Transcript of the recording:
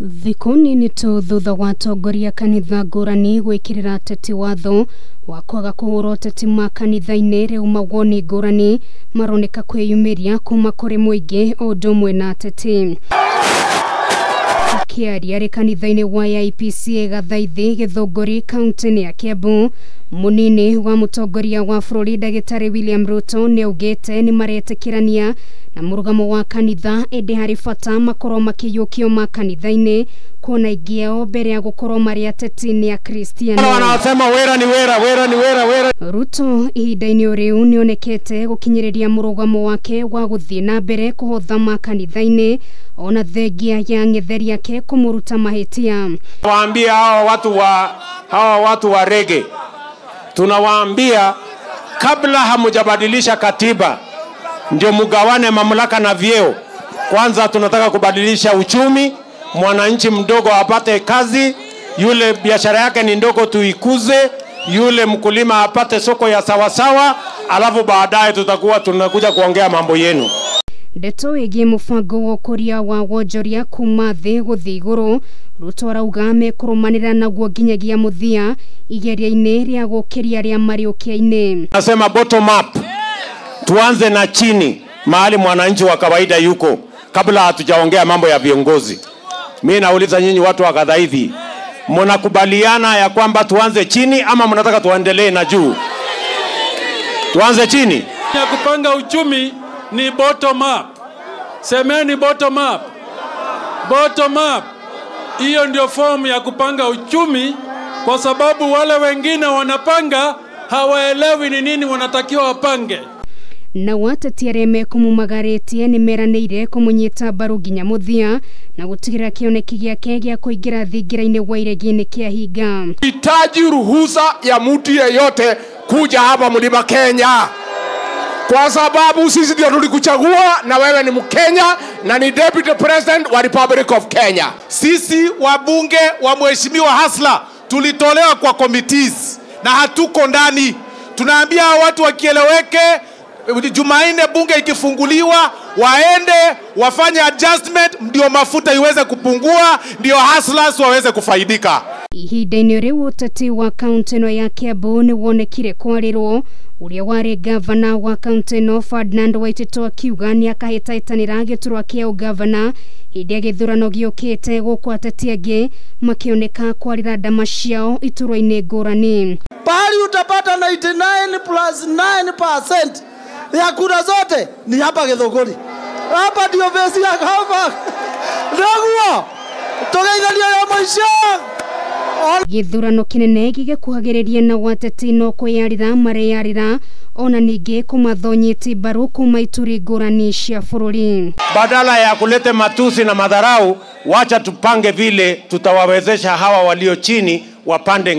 Thikũ nini tu thutha wa atongoria kanitha ngũrani gwĩkĩrĩra ateti watho wa kwaga kũhũra ũteti makanitha-inĩ, rĩu mawoni ngũrani maroneka kwĩyumĩria kuma kũrĩ mũingĩ o ũndũ ũmwe na ateti. Akĩaria arĩ kanitha-inĩ wa AIPCA Gathaithi, Gĩthũngũri, kaunti-inĩ ya Kiambu, mũnini wa mũtongoria wa bũrũri Ndagĩtarĩ William Ruto nĩaugĩte nĩmaretĩkĩrania na mũrũgamo wa kanitha, ĩndĩ harĩ bata makorwo makĩiyũkio makanitha-inĩ kuona aingĩ ao mbere ya gũkorwo marĩ ateti nĩ akristiano. Wanasema wera ni wera, wera ni wera, wera. Ruto ihinda-inĩ o rĩu nĩonekete gũkinyĩrĩria mũrũgamo wake wa gũthiĩ na mbere kũhotha makanitha-inĩ ona thengia ya ng'etheri ake kũmũruta mahĩtia. Waambia hawa watu wa rege, tunawaambia kabla hamujabadilisha katiba ndio mugawane mamlaka na vyeo. Kwanza tunataka kubadilisha uchumi, mwananchi mdogo apate kazi, yule biashara yake ni ndogo tuikuze, yule mkulima apate soko ya sawasawa, alafu baadaye tutakuwa tunakuja kuongea mambo yenu. Ndeto ĩgiĩ mũbango wa ũkũria wa wonjoria kuma thĩ gũthiĩ igũrũ, Ruto arauga mekũrũmanĩra naguo nginyagia mũthia igeria-inĩ rĩa gũkĩria arĩa marĩ ũkĩa-inĩ. Nasema bottom up, tuanze na chini, mahali mwananchi wa kawaida yuko, kabla hatujaongea mambo ya viongozi. Mi nauliza nyinyi watu wa Gathaithi, mnakubaliana ya kwamba tuanze chini ama mnataka tuendelee na juu? Tuanze chini. Ya kupanga uchumi ni bottom up. Semeni bottom up. Bottom up. Hiyo ndio fomu ya kupanga uchumi, kwa sababu wale wengine wanapanga hawaelewi ni nini wanatakiwa wapange. Nao ateti arĩa mekũmumagarĩtie nĩmeranĩire kũmũnyita mbaru nginya mũthia na gũtigĩrĩra kĩoneki gĩake gĩa kũingĩra thingira-inĩ wa iregi nĩ kĩahinga. Hitaji ruhusa ya mtu yeyote kuja hapa Mlima Kenya, kwa sababu sisi ndio tulikuchagua na wewe ni Mkenya na ni Deputy President wa Republic of Kenya. Sisi wabunge wa Mheshimiwa Hustler tulitolewa kwa committees na hatuko ndani. Tunaambia watu wakieleweke, Jumanne bunge ikifunguliwa waende wafanye adjustment, ndio mafuta iweze kupungua, ndio hustlers waweze kufaidika. Ihinda-inĩ rĩu ũteti wa kaunti ĩno ya Kiambu nĩ wonekire kwarĩrwo, ũrĩa warĩ gavana wa kaunti ĩno Ferdinand Waititu akiuga nĩ akahĩtahĩtanĩra gĩturwa kĩa ũgavana hĩndĩ ya gĩthurano gĩũkĩte, gũkũ ateti angĩ makĩoneka kwarĩra ndama ciao iturwa-inĩ ngũrani. Pahali utapata 99 plus 9% ya kura zote ni hapa Githunguri. Hapa ndio base ya hapa. Ndoguo tugeithania ya mũico. Gĩthurano kĩnene gĩgĩkuhagĩrĩria na ateti no kwĩyarĩra mareyarĩra ona ningĩ kũmathonyiti mbaru kuma ituri ngũrani cia bũrũri. Badala ya kuleta matusi na madharau, wacha tupange vile tutawawezesha hawa walio chini wapande.